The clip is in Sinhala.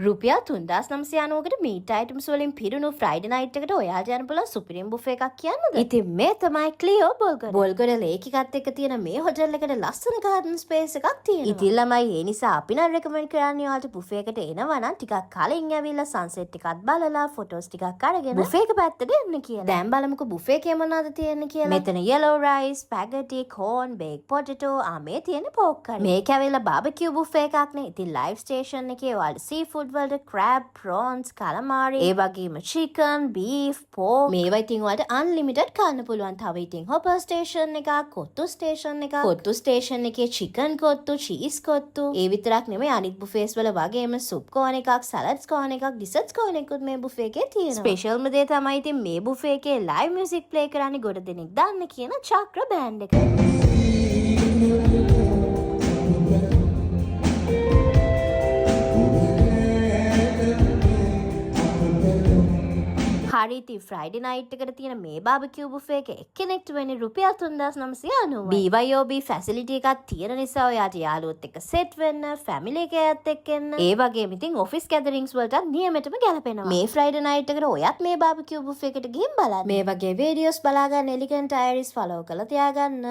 රුපියල් 3990කට මීට් අයිටම්ස් වලින් පිරුණු ෆ්‍රයිඩේ නයිට් එකට ඔයාලට යන්න පුළුවන් සුපිරිම බුෆේ එකක් කියන්නද? ඉතින් මේ තමයි ක්ලියෝ බොල්ගොඩ. බොල්ගොඩ ලේක් එකත් එක්ක තියෙන මේ හොටෙල් එකට ලස්සන ගාඩන් ස්පේස් එකක් තියෙනවා. ඉතින් ළමයි, ඒ නිසා අපි නම් රෙකමන්ඩ් කරන්නේ ඔයාලට බුෆේ එකට එනවා නම් ටිකක් කලින් ඇවිල්ලා සන්සෙට් එකත් බලලා ෆොටෝස් ටිකක් අරගෙන බුෆේ එක පැත්තට එන්න කියලා. දැන් බලමුකෝ බුෆේ එකේ මොනවද තියෙන්නේ කියලා. මෙතන yellow rice, spaghetti, corn, baked potato, ආ මේ තියෙන පෝක් කරි. මේක ඇවිල්ලා බාබකියු බුෆේ එකක් නේ. ඉතින් ලයිව් ස්ටේෂන් එකේ ඔයාලට සී ෆුඩ් වලට ක්‍රැබ්, ප්‍රෝන්ස්, කලමාරි, ඒ වගේම චිකන්, බීෆ්, පෝක් මේවා ඉතින් ඔයාලට අන්ලිමිටඩ් කන්න පුළුවන්. තව ඉතින් හොපර් ස්ටේෂන් එකක්, කොත්තු ස්ටේෂන් එකක්. කොත්තු ස්ටේෂන් එකේ චිකන් කොත්තු, චීස් කොත්තු. ඒ විතරක් නෙමෙයි, අනිත් බුෆේස් වල වගේම සුප් කෝනර් එකක්, සලාඩ්ස් කෝනර් එකක්, ඩිසර්ට්ස් කෝනර් එකකුත් මේ බුෆේ එකේ තියෙනවා. ස්පෙෂල්ම දේ තමයි ඉතින් මේ බුෆේ එකේ ලයිව් මියුසික් ප්ලේ කරන්නේ ගොඩ දෙනෙක් දන්න කියන චක්‍ර බෑන්ඩ් එක. හරි, ඉතින් ෆ්‍රයිඩේ නයිට් එකට තියෙන මේ බාබකියු බුෆේ එක එක්කෙනෙක්ට වෙන්නේ රුපියල් 3990යි. BYOB facility එකක් තියෙන නිසා ඔයාට යාළුවොත් එක්ක සෙට් වෙන්න, ෆැමිලි එකත් එක්ක එන්න. ඒ වගේම ඉතින් ඔෆිස් ගැදරින්ග්ස් වලටත් නියමෙටම ගැලපෙනවා. මේ ෆ්‍රයිඩේ නයිට් එකට ඔයත් මේ බාබකියු බුෆේ එකට ගිහින් බලන්න. මේ වගේ වීඩියෝස් බලා ගන්න එලිගන්ට් අයිරිස් ෆලෝ කරලා තියාගන්න.